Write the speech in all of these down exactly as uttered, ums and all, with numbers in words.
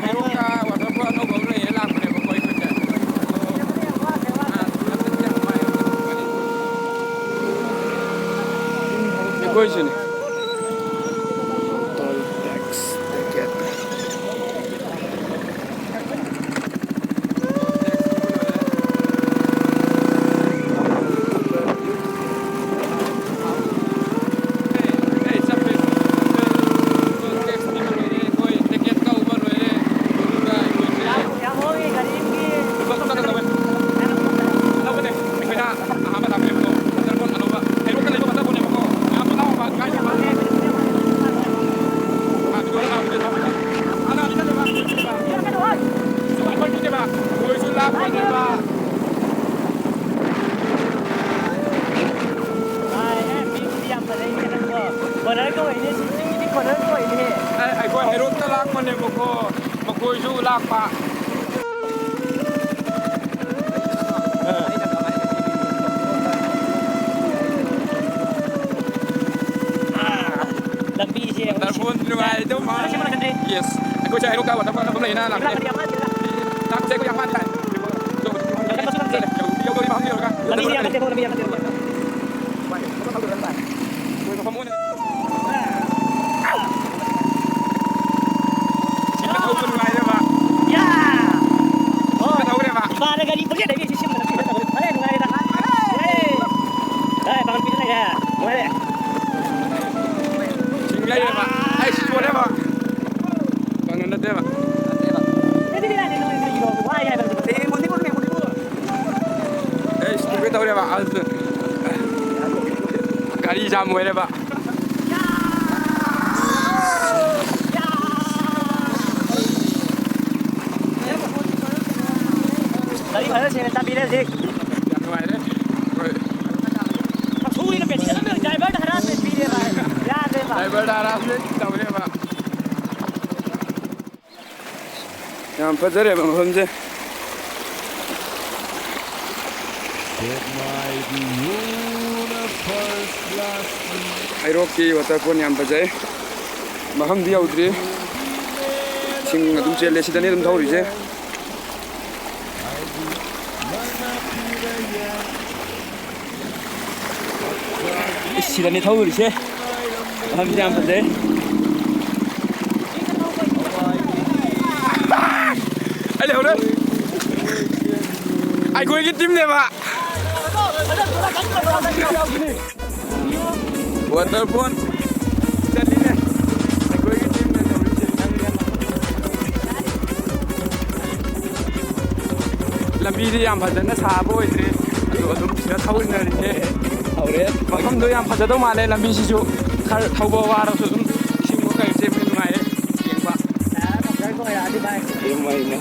ꯍꯩꯔꯣꯛꯇ waterfall ꯑꯅꯧꯕ ꯑꯃ ꯂꯩꯌꯦ, ꯂꯥꯛꯄꯅꯦꯕꯀꯣ ꯑꯩꯈꯣꯏꯁꯦ꯫ ꯑꯗꯣ, ꯑꯥ, ꯑꯗꯨꯗ ꯆꯠꯁꯦ ꯍꯥꯏꯕ꯫ ꯑꯩꯈꯣꯏꯁꯤꯅꯦ꯫ Toll tax ticket꯫ ꯀꯣꯔꯅꯔ ꯀꯧꯔꯤꯅꯦ, ꯁꯤ ꯆꯤꯡꯁꯤꯗꯤ ꯀꯣꯔꯅꯔ ꯀꯧꯔꯤꯅꯦ꯫ ꯑꯩ, ꯑꯩꯈꯣꯏ ꯍꯩꯔꯣꯛꯇ ꯂꯥꯛꯄꯅꯦꯕꯀꯣ, ꯃꯈꯣꯏꯁꯨ ꯂꯥꯛꯄ꯫ ꯂꯝꯕꯤꯁꯦ ꯑꯩꯈꯣꯏ ꯅꯨꯡꯉꯥꯏꯗꯧ ꯃꯥꯜꯂꯦ꯫ ꯁꯤ ꯃꯅꯥꯛꯇꯗꯤ꯫ Yes꯫ ꯑꯩꯈꯣꯏꯁꯦ ꯍꯩꯔꯣꯛꯇ waterfall ꯑꯃ ꯂꯩꯅ ꯂꯥꯛꯄꯅꯦ꯫ ꯂꯥꯛꯄꯗꯤ ꯌꯥꯝ ꯋꯥꯠꯂꯤꯗ꯫ ꯂꯥꯛꯄꯁꯦ ꯑꯩꯈꯣꯏ ꯌꯥꯝ ꯋꯥꯠꯂꯤ꯫ ꯌꯧꯁꯨ ꯌꯧꯁꯨ ꯌꯧꯁꯨ ꯌꯧꯁꯨ ꯌꯧꯁꯨ ꯌꯧꯁꯨ ꯂꯝꯕꯤꯗꯤ ꯌꯥꯝ ꯐꯠꯇꯦꯀꯣ, ꯂꯝꯕꯤ ꯌꯥꯝ ꯐꯠꯇꯦꯀꯣ꯫ ꯃꯐꯝ ꯑꯣꯏꯅ ꯁꯤꯗ ꯊꯧꯕ ꯅꯨꯡꯉꯥꯏꯔꯦꯕ꯫ ꯌꯥ! ꯁꯤꯗ ꯊꯧꯔꯦꯕ꯫ ꯏꯃꯥꯅ ꯒꯥꯔꯤ ꯄꯪꯆꯦꯟ ꯂꯩꯕꯤ ꯁꯤ ꯁꯤꯝꯕꯅ ꯐꯤꯗ ꯇꯧꯔꯦ꯫ ꯐꯔꯦ, ꯅꯨꯡꯉꯥꯏꯔꯦꯗ꯫ ꯌꯥꯏ! ꯌꯥꯏ, ꯄꯥꯡꯒꯜ ꯄꯤꯗ ꯂꯩꯔꯦ꯫ ꯅꯨꯡꯉꯥꯏꯔꯦ꯫ ꯆꯤꯡ ꯂꯩꯔꯦꯕ꯫ ꯑꯩ ꯁꯤ ꯌꯣꯜꯂꯦꯕ꯫ ꯄꯥꯡꯒꯜ ꯅꯠꯇꯦꯕ꯫ ꯅꯠꯇꯦꯕ꯫ ꯋꯥꯏ ꯍꯥꯏꯕ꯫ ꯑꯦ, ꯃꯨꯟꯗꯤ ꯃꯨꯟꯗꯤ ꯃꯨꯟꯗꯤ ꯃꯨꯟꯗꯤ꯫ ꯑꯩ ꯁꯤꯒꯦ ꯇꯧꯔꯦꯕ꯫ ꯑꯁ꯫ ꯒꯥꯔꯤ ꯖꯥꯝ ꯑꯣꯏꯔꯦꯕ꯫ ꯒꯥꯔꯤ ꯐꯖꯅ ꯁꯦꯡꯅ ꯆꯥꯝꯕꯤꯔꯦ ꯍꯧꯖꯤꯛ꯫ ꯌꯥꯝ ꯅꯨꯡꯉꯥꯏꯔꯦ꯫ ꯍꯣꯏ꯫ ꯁꯨꯔꯤꯅ ꯄꯦꯇꯤ ꯑꯗꯨꯝ ꯗ꯭ꯔꯥꯏꯚꯔꯗ ꯍꯔꯥꯁꯃꯦꯟ ꯄꯤꯔꯦ ꯚꯥꯏ꯫ ꯌꯥꯗ꯭ꯔꯦꯕ꯫ ꯗ꯭ꯔꯥꯏꯚꯔꯗ ꯍꯔꯥꯁꯃꯦꯟ ꯇꯧꯔꯦꯕ꯫ ꯌꯥꯝ ꯐꯖꯔꯦꯕ ꯃꯐꯝꯁꯦ꯫ ꯍꯩꯔꯣꯛꯀꯤ waterfall ꯌꯥꯝ ꯐꯖꯩ꯫ ꯃꯐꯝꯗꯤ ꯌꯧꯗ꯭ꯔꯤ꯫ ꯑꯗꯨꯝ ꯆꯦꯜꯂꯦ, ꯁꯤꯗꯅꯤ ꯑꯗꯨꯝ ꯊꯧꯔꯤꯁꯦ꯫ ꯏꯁ, ꯁꯤꯗꯅꯤ ꯊꯧꯔꯤꯁꯦ꯫ ꯃꯐꯝꯁꯦ ꯌꯥꯝ ꯐꯖꯩ꯫ ꯑꯩ ꯂꯩꯍꯧꯔꯦ꯫ ꯑꯩꯈꯣꯏꯒꯤ ꯇꯤꯝꯅꯦꯕ꯫ ꯋꯥꯇꯔꯐꯣꯜ ꯆꯠꯂꯤꯅꯦ ꯑꯩꯈꯣꯏꯒꯤ ꯇꯤꯝꯅ ꯇꯧꯔꯤꯁꯦ꯫ ꯂꯝꯕꯤꯗꯤ ꯌꯥꯝ ꯐꯖꯅ ꯁꯥꯕ ꯑꯣꯏꯗ꯭ꯔꯤ, ꯑꯗꯨ ꯑꯗꯨꯝ ꯁꯤꯗ ꯊꯧꯅꯔꯤꯅꯦ꯫ ꯍꯧꯔꯦ꯫ ꯃꯐꯝꯗꯣ ꯌꯥꯝ ꯐꯖꯗꯧ ꯃꯥꯜꯂꯦ꯫ ꯂꯝꯕꯤꯁꯤꯁꯨ ꯈꯔ ꯊꯧꯕ ꯋꯥꯔꯁꯨ ꯑꯗꯨꯝ ꯏꯁꯤꯡ ꯀꯩꯁꯦ ꯅꯨꯡꯉꯥꯏꯔꯦ ꯌꯦꯡꯕ꯫ ꯏꯃꯥꯏꯅ꯫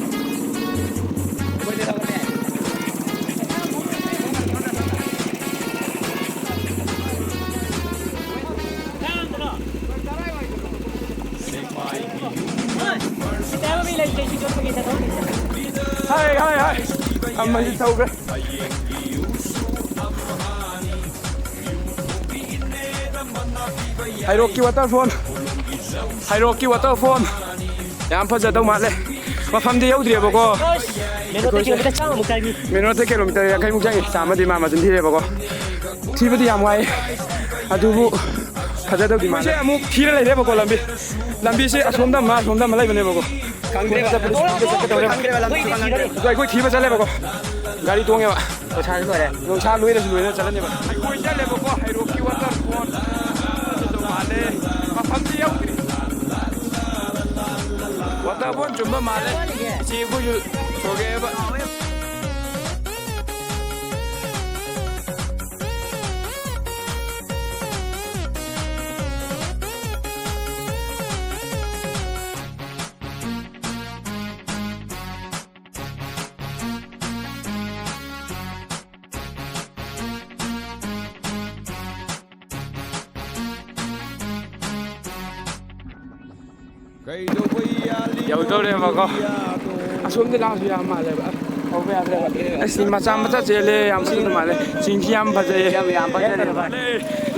ꯍꯥꯏ, ꯍꯥꯏ, ꯍꯥꯏ꯫ ꯑꯃꯗꯤ ꯇꯧꯈ꯭ꯔꯦ꯫ ꯍꯩꯔꯣꯛꯀꯤ ꯋꯥꯇꯔꯐꯣꯜ꯫ ꯍꯩꯔꯣꯛꯀꯤ ꯋꯥꯇꯔꯐꯣꯜ꯫ ꯌꯥꯝ ꯐꯖꯗꯧ ꯃꯥꯜꯂꯦ꯫ ꯃꯐꯝꯗꯤ ꯌꯧꯗ꯭ꯔꯤꯕꯀꯣ꯫ ꯃꯦꯟ ꯔꯣꯗꯇꯩ ꯀꯤꯂꯣꯃꯤꯇꯔ ꯆꯥꯝꯃꯃꯨꯛ ꯆꯪꯉꯤ꯫ ꯃꯦꯟ ꯔꯣꯗꯇꯩ ꯀꯤꯂꯣꯃꯤꯇꯔ ꯌꯥꯡꯈꯩꯃꯨꯛ ꯆꯪꯉꯤ꯫ ꯆꯥꯝꯃꯗꯤ ꯃꯥ ꯃꯆꯤꯟ ꯊꯤꯔꯦꯕꯀꯣ꯫ ꯊꯤꯕꯗꯤ ꯌꯥꯝ ꯋꯥꯏ꯫ ꯑꯗꯨꯕꯨ ꯐꯖꯗꯧꯗꯤ ꯃꯥꯜꯂꯦ꯫ ꯑꯃꯨꯛ ꯊꯤꯔ ꯂꯩꯔꯦꯕꯀꯣ ꯂꯝꯕꯤ꯫ ꯂꯝꯕꯤꯁꯦ ꯑꯁꯣꯝꯗ ꯑꯃ, ꯑꯁꯣꯝꯗ ꯑꯃ ꯂꯩꯕꯅꯦꯕꯀꯣ꯫ ꯈꯪꯗ꯭ꯔꯦꯕ꯫ ꯆꯠꯄꯗ ꯁꯤꯗ ꯆꯠꯀꯗꯧꯔꯦꯕ꯫ ꯑꯩꯈꯣꯏ ꯊꯤꯔꯦ꯫ ꯑꯗꯣ ꯑꯩꯈꯣꯏ ꯊꯤꯕ ꯆꯠꯂꯦꯕꯀꯣ꯫ ꯒꯥꯔꯤ ꯇꯣꯡꯉꯦꯕ꯫ ꯄꯩꯁꯥꯁꯨ ꯂꯣꯏꯔꯦ꯫ ꯅꯨꯡꯁꯥ ꯂꯣꯏꯔꯁꯨ ꯂꯣꯏꯔ ꯆꯠꯂꯅꯦꯕ꯫ ꯑꯩꯈꯣꯏ ꯆꯠꯂꯦꯕꯀꯣ, ꯍꯩꯔꯣꯛꯀꯤ ꯋꯥꯇꯔꯐꯣꯜ꯫ ꯑꯗꯨꯗꯣ ꯃꯥꯜꯂꯦ꯫ ꯃꯐꯝꯗꯤ ꯌꯧꯗ꯭ꯔꯤ꯫ ꯋꯥꯇꯔꯐꯣꯜ ꯆꯨꯝꯕ ꯃꯥꯜꯂꯦ꯫ ꯏꯆꯦ ꯑꯩꯈꯣꯏꯁꯨ ꯊꯣꯛꯂꯛꯑꯦꯕ꯫ ꯌꯧꯗꯧꯔꯦꯕꯀꯣ꯫ ꯑꯁꯣꯝꯗꯤ ꯂꯥꯡꯁꯨ ꯌꯥꯝ ꯃꯥꯜꯂꯦꯕ꯫ ꯍꯧꯕ ꯌꯥꯗ꯭ꯔꯦꯕ꯫ ꯑꯁ, ꯃꯆꯥ ꯃꯆꯥ ꯆꯦꯜꯂꯦ, ꯌꯥꯝ ꯁꯤꯠꯅ ꯃꯥꯜꯂꯦ꯫ ꯆꯤꯡꯁꯤ ꯌꯥꯝ ꯐꯖꯩꯌꯦ꯫ ꯌꯥꯝ, ꯌꯥꯝ ꯐꯖꯔꯦ꯫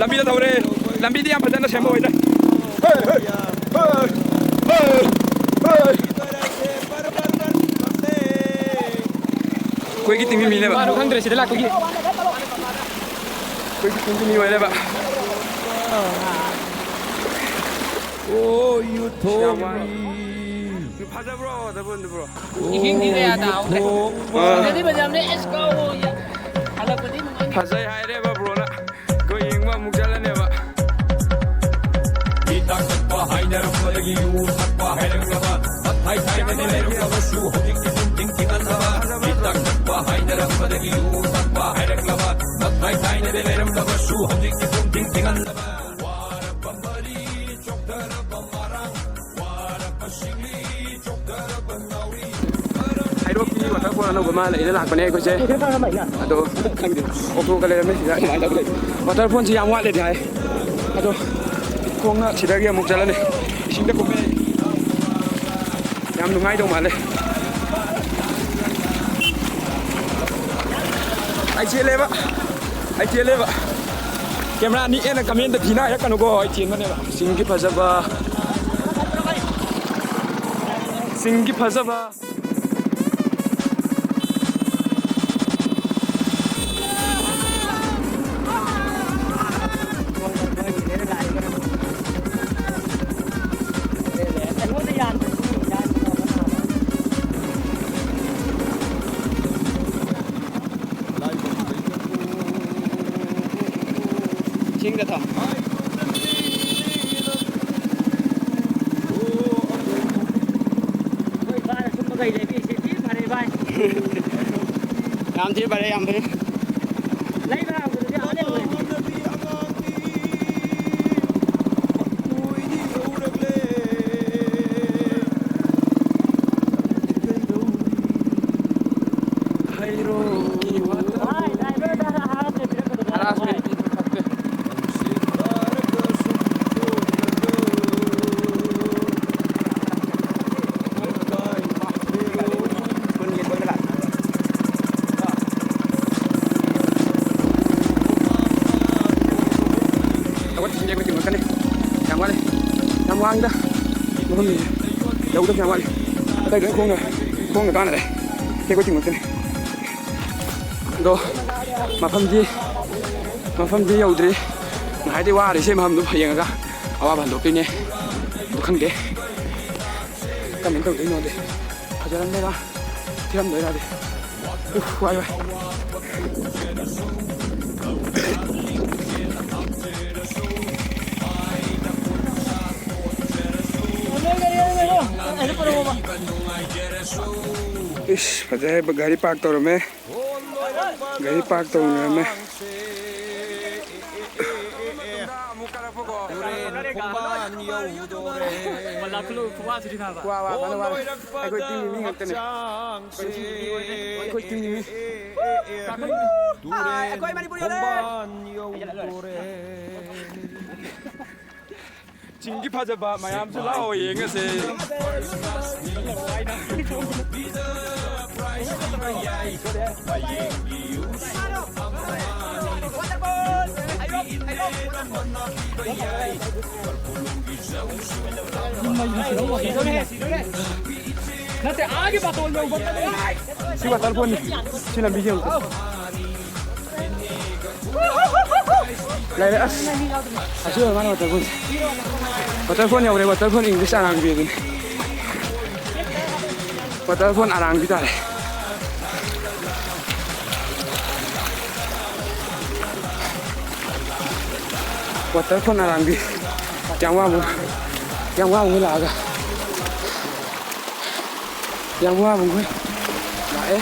ꯂꯝꯕꯤꯗ ꯊꯧꯔꯦ꯫ ꯂꯝꯕꯤꯗꯤ ꯌꯥꯝ ꯐꯖꯅ ꯁꯦꯝꯍꯧꯋꯦꯗ꯫ ꯑꯩꯈꯣꯏꯒꯤ ꯇꯤꯝꯒꯤ ꯃꯤꯅꯦꯕ꯫ ꯃꯥꯗꯣ ꯈꯪꯗ꯭ꯔꯦ ꯁꯤꯗ ꯂꯥꯛꯄꯒꯤ꯫ ꯑꯩꯈꯣꯏꯒꯤ ꯇꯤꯝꯒꯤ ꯃꯤ ꯑꯣꯏꯔꯦꯕ꯫ Oh, you told me. ꯐꯖꯕ꯭ꯔꯣ, ꯗꯕꯜꯗꯨꯕ꯭ꯔꯣ? ꯏꯁꯤꯡꯗꯤ ꯀꯌꯥ ꯇꯥꯍꯧꯗ꯭ꯔꯦ꯫ ꯑꯥ꯫ ꯐꯖꯗꯤ ꯐꯖꯕꯅꯦ, ꯑꯁ, ꯀꯥꯎꯕ ꯌꯥ-, ꯍꯜꯂꯛꯄꯗꯤ ꯅꯨꯡꯉꯥꯏ꯫ ꯐꯖꯩ ꯍꯥꯏꯔꯦꯕ ꯕ꯭ꯔꯣꯅ꯫ ꯑꯩꯈꯣꯏ ꯌꯦꯡꯕ ꯑꯃꯨꯛ ꯆꯠꯂꯅꯦꯕ꯫ ꯍꯤꯗꯥꯛ ꯊꯛꯄ ꯍꯥꯏꯅꯔꯝꯕꯗꯒꯤ ꯌꯨ ꯊꯛꯄ ꯍꯥꯏꯔꯛꯂꯕ, ꯃꯊꯥꯏ ꯊꯥꯏꯅꯗꯤ ꯂꯩꯔꯝꯂꯕꯁꯨ ꯍꯧꯖꯤꯛꯇꯤ ꯁꯨꯝ ꯊꯤꯡ ꯊꯤꯡꯍꯜꯂꯕ꯫ ꯍꯤꯗꯥꯛ ꯊꯛꯄ ꯍꯥꯏꯅꯔꯝꯕꯗꯒꯤ ꯌꯨ ꯊꯛꯄ ꯍꯥꯏꯔꯛꯂꯕ, ꯃꯊꯥꯏ ꯊꯥꯏꯅꯗꯤ ꯂꯩꯔꯝꯂꯕꯁꯨ ꯍꯧꯖꯤꯛꯇꯤ ꯁꯨꯝ ꯊꯤꯡ ꯊꯤꯡꯍꯜꯂꯕ꯫ ꯋꯥꯔꯕ ꯃꯔꯤ ꯆꯣꯛꯊꯔꯕ ꯃꯔꯥꯡ, ꯋꯥꯔꯕ ꯁꯤꯡꯂꯤ ꯆꯣꯛꯊꯔꯕ ꯅꯥꯎꯔꯤ꯫ ꯍꯩꯔꯣꯛꯀꯤ ꯋꯥꯇꯔꯐꯣꯜ ꯑꯅꯧꯕ ꯑꯃ ꯂꯩꯅ ꯂꯥꯛꯄꯅꯦ ꯑꯩꯈꯣꯏꯁꯦ꯫ ꯑꯗꯣ ꯈꯪꯗꯦ, ꯑꯣꯛꯇꯣꯒ ꯂꯩꯔꯝꯃꯦ ꯁꯤꯗ ꯑꯗꯨꯃꯥꯏꯅ ꯇꯧꯗ ꯂꯩ꯫ ꯋꯥꯇꯔꯐꯣꯜꯁꯤ ꯌꯥꯝ ꯋꯥꯠꯂꯦꯗꯤ ꯍꯥꯏ꯫ ꯑꯗꯣ ꯈꯣꯡꯅ ꯁꯤꯗꯒꯤ ꯑꯃꯨꯛ ꯆꯠꯂꯅꯤ꯫ ꯏꯁꯤꯡꯗ ꯀꯨꯝꯃꯦ꯫ ꯌꯥꯝ ꯅꯨꯡꯉꯥꯏꯗꯧ ꯃꯥꯜꯂꯦ꯫ ꯑꯩ ꯆꯦꯜꯂꯦꯕ꯫ ꯑꯩ ꯆꯦꯜꯂꯦꯕ꯫ ꯀꯦꯃꯦꯔꯥ ꯅꯤꯛꯑꯦꯅ ꯀꯃꯦꯟꯗ ꯊꯤꯅ ꯍꯥꯏꯔꯛꯀꯅꯨꯀꯣ꯫ ꯑꯩ ꯆꯦꯟꯕꯅꯦꯕ꯫ ꯆꯤꯡꯒꯤ ꯐꯖꯕ꯫ ꯆꯤꯡꯒꯤ ꯐꯖꯕ꯫ ꯏꯁꯤꯡꯗ ꯊꯝ꯫ ꯑꯩꯈꯣꯏ ꯏꯄꯥꯅ ꯁꯨꯝꯕ ꯀꯩ ꯂꯩꯕꯤꯔꯤꯁꯦ ꯊꯤ ꯐꯔꯦ ꯚꯥꯏ꯫ ꯌꯥꯝ ꯊꯤ ꯐꯔꯦ, ꯌꯥꯝ ꯐꯩ꯫ ꯂꯩꯕ ꯂꯥꯛꯄꯗꯨꯗꯤ ꯑꯥ ꯂꯩꯍꯧꯔꯦ꯫ ꯍꯩꯔꯣꯛꯀꯤ ꯋꯥꯇꯔ꯫ ꯍꯥꯏ, ꯗ꯭ꯔꯥꯏꯚꯔꯗ ꯍꯔꯥꯁꯃꯦꯟ ꯄꯤꯔꯛꯀꯗꯕ꯫ ꯍꯔꯥꯁꯃꯦꯟ ꯄꯤꯕ ꯐꯠꯇꯦ꯫ ꯌꯥꯝ ꯋꯥꯠꯂꯤ꯫ ꯌꯥꯝ ꯋꯥꯡꯗ꯫ ꯃꯐꯝ ꯌꯧꯗꯕ ꯌꯥꯝ ꯋꯥꯠꯂꯤ꯫ ꯑꯇꯩ ꯂꯣꯏ ꯈꯣꯡꯅ, ꯈꯣꯡꯅ ꯀꯥꯟꯅꯔꯦ꯫ ꯇꯦꯛꯄ ꯆꯤꯡꯉꯛꯇꯅꯤ꯫ ꯑꯗꯣ ꯃꯐꯝꯗꯤ, ꯃꯐꯝꯗꯤ ꯌꯧꯗ꯭ꯔꯤ꯫ ꯉꯁꯥꯏꯗꯤ ꯋꯥꯔꯤꯁꯦ ꯃꯐꯝꯗꯨ ꯌꯦꯡꯉꯒ ꯑꯋꯥꯕ ꯍꯟꯗꯣꯛꯇꯣꯏꯅꯦ꯫ ꯑꯗꯨ ꯈꯪꯗꯦ ꯀꯃꯥꯏꯅ ꯇꯧꯗꯣꯏꯅꯣꯗꯤ꯫ ꯐꯖꯔꯝꯗꯣꯏꯔꯥ ꯊꯤꯔꯝꯗꯣꯏꯔꯥꯗꯤ꯫ ꯎꯐ, ꯋꯥꯏ, ꯋꯥꯏ꯫ ꯏꯁ, ꯐꯖꯩ꯫ ꯒꯥꯔꯤ ꯄꯥꯔꯛ ꯇꯧꯔꯝꯃꯦ꯫ ꯒꯥꯔꯤ ꯄꯥꯔꯛ ꯇꯧꯅꯔꯝꯃꯦ꯫ ꯋꯥ, ꯋꯥ, ꯐꯅ ꯋꯥꯔꯦ꯫ ꯑꯩꯈꯣꯏ ꯇꯤꯝꯒꯤ ꯃꯤ ꯉꯥꯛꯇꯅꯦ꯫ ꯑꯩꯈꯣꯏ ꯇꯤꯝꯒꯤ ꯃꯤ꯫ ꯑꯩꯈꯣꯏ ꯃꯅꯤꯄꯨꯔ ꯌꯧꯔꯦ꯫ ꯆꯤꯡꯒꯤ ꯐꯖꯕ ꯃꯌꯥꯝꯁꯨ ꯂꯥꯛꯑꯣ ꯌꯦꯡꯉꯁꯦ꯫ ꯅꯠꯇꯦ, ꯑꯥꯒꯤ ꯕꯥꯇꯣꯟ ꯌꯧꯕ꯫ ꯁꯤ ꯋꯥꯇꯔꯐꯣꯜꯅꯤ꯫ ꯁꯤ ꯂꯝꯕꯤꯁꯦ ꯌꯦꯡꯉꯨ꯫ ꯂꯩꯔꯦ꯫ ꯑꯁ, ꯑꯁꯤ ꯑꯣꯏꯔ ꯃꯥꯜꯂꯦ ꯋꯥꯇꯔꯐꯣꯜꯁꯦ꯫ ꯋꯥꯇꯔꯐꯣꯜ ꯌꯧꯔꯦ꯫ ꯋꯥꯇꯔꯐꯣꯜ ꯏꯪꯂꯤꯁ ꯑꯔꯥꯡꯕꯤ ꯑꯗꯨꯅꯤ꯫ ꯋꯥꯇꯔꯐꯣꯜ ꯑꯔꯥꯡꯕꯤ ꯇꯥꯔꯦ꯫ ꯋꯥꯇꯔꯐꯣꯜ ꯑꯔꯥꯡꯕꯤ꯫ ꯀꯌꯥꯝ ꯋꯥꯡꯕ, ꯀꯌꯥꯝ ꯋꯥꯡꯕ ꯂꯥꯛꯑꯒ꯫ ꯌꯥꯝ ꯋꯥꯕ ꯃꯈꯣꯏ ꯂꯥꯛꯑꯦ꯫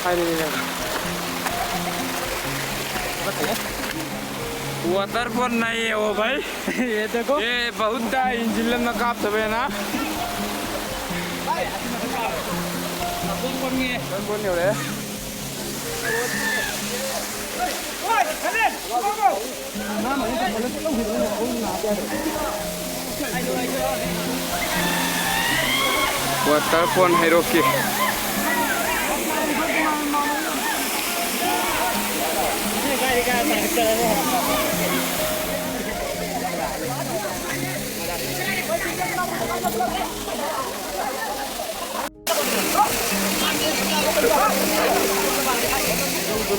ꯍꯥꯏꯔꯦ꯫ Waterfall नहीं है वो भाई। ये देखो। ये बहुत था, इंजन में काप तबे ना। Waterfall ꯌꯧꯔꯦ꯫ Waterfall ꯍꯩꯔꯣꯛꯀꯤ꯫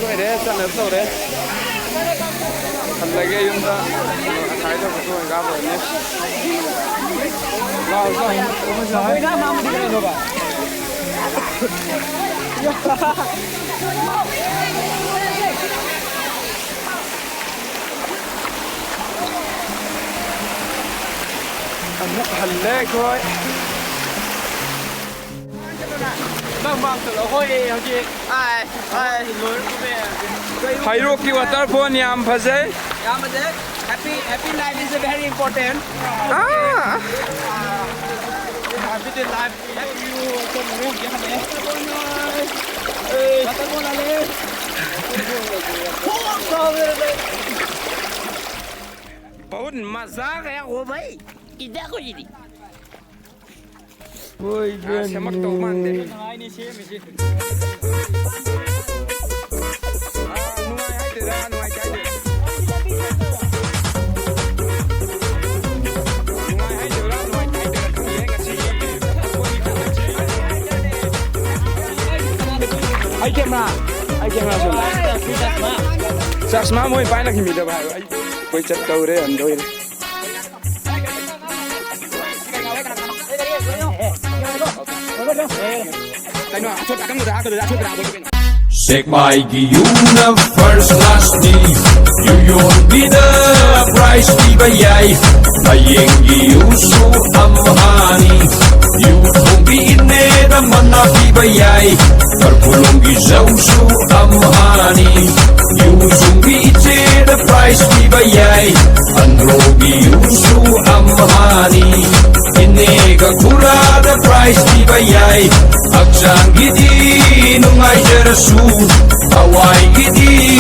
ꯂꯣꯏꯔꯦ, ꯆꯠꯅꯕ ꯇꯧꯔꯦ꯫ ꯍꯜꯂꯒꯦ ꯌꯨꯝꯗ꯫ ꯉꯁꯥꯏꯗꯣ ꯐꯣꯇꯣ ꯑꯣꯏꯅ ꯀꯥꯞꯄꯨꯔꯅꯤ꯫ ꯂꯥꯛꯑꯣ, ꯂꯥꯛꯑꯣ꯫ ꯑꯃꯨꯛ ꯍꯜꯂꯦ ꯑꯩꯈꯣꯏ꯫ ꯅꯪ ꯃꯥꯡ ꯆꯠꯂꯣ꯫ ꯍꯣꯏ, ꯍꯧꯖꯤꯛ꯫ ꯑꯥꯏ, ꯑꯥꯏ꯫ ꯂꯣꯏꯔꯦ꯫ ꯍꯩꯔꯣꯛꯀꯤ waterfall ꯌꯥꯝ ꯐꯖꯩ꯫ ꯌꯥꯝ ꯐꯖꯩ꯫ Happy, happy life is very important. Ah. Happy life. Happy you. बहुत मजा आ गया हो भाई। ꯏꯗꯥ ꯑꯩꯈꯣꯏꯒꯤꯗꯤ꯫ ꯍꯣꯏ, ꯑꯥ, ꯁꯦꯝꯃꯛꯇꯧ ꯃꯥꯟꯗꯦ꯫ ꯅꯨꯡꯉꯥꯏꯅꯤ ꯁꯦꯝꯃꯤꯁꯤ꯫ ꯑꯥ, ꯅꯨꯡꯉꯥꯏ ꯍꯥꯏꯗꯣꯏꯔꯥ, ꯅꯨꯡꯉꯥꯏꯇꯦ ꯍꯥꯏꯗꯣꯏꯔꯥ? ꯅꯨꯡꯉꯥꯏ ꯍꯥꯏꯗꯣꯏꯔꯥ, ꯅꯨꯡꯉꯥꯏꯇꯦ ꯍꯥꯏꯗꯣꯏꯔꯥ ꯈꯪꯗꯦ ꯉꯁꯤꯒꯤ꯫ ꯑꯩ camera, ꯑꯩ camera ꯁꯨꯝ꯫ ꯆꯁꯃꯥ ꯃꯣꯏ ꯄꯥꯏꯅ ꯈꯤꯃꯤꯗꯕ ꯍꯥꯏꯕ꯫ ꯑꯩ, ꯑꯩꯈꯣꯏ ꯆꯠꯇꯧꯔꯦ, ꯍꯟꯗꯣꯏꯔꯦ꯫ ꯁꯦꯛꯃꯥꯏꯒꯤ ꯌꯨꯅ first class ꯅꯤ, ꯌꯨ ꯌꯣꯟꯕꯤꯗ prize ꯄꯤꯕ ꯌꯥꯏ꯫ ꯃꯌꯦꯡꯒꯤ ꯌꯨꯁꯨ ꯑꯝꯍꯥꯅꯤ, ꯌꯨ ꯊꯣꯡꯕꯤ ꯏꯅꯦꯗ ꯃꯅꯥ ꯄꯤꯕ ꯌꯥꯏ꯫ ꯀꯔꯐꯨꯂꯣꯡꯒꯤ ꯖꯧꯁꯨ ꯑꯝꯍꯥꯅꯤ, ꯌꯨ ꯁꯨꯡꯕꯤ ꯏꯆꯦꯗ prize ꯄꯤꯕ ꯌꯥꯏ꯫ ꯑꯟꯗ꯭ꯔꯣꯒꯤ ꯌꯨꯁꯨ ꯑꯝꯍꯥꯅꯤ, ꯏꯅꯦꯒ ꯈꯨꯔꯥꯗ prize ꯄꯤꯕ ꯌꯥꯏ꯫ ꯍꯛꯆꯥꯡꯒꯤꯗꯤ ꯅꯨꯡꯉꯥꯏꯖꯔꯁꯨ, ꯊꯋꯥꯏꯒꯤꯗꯤ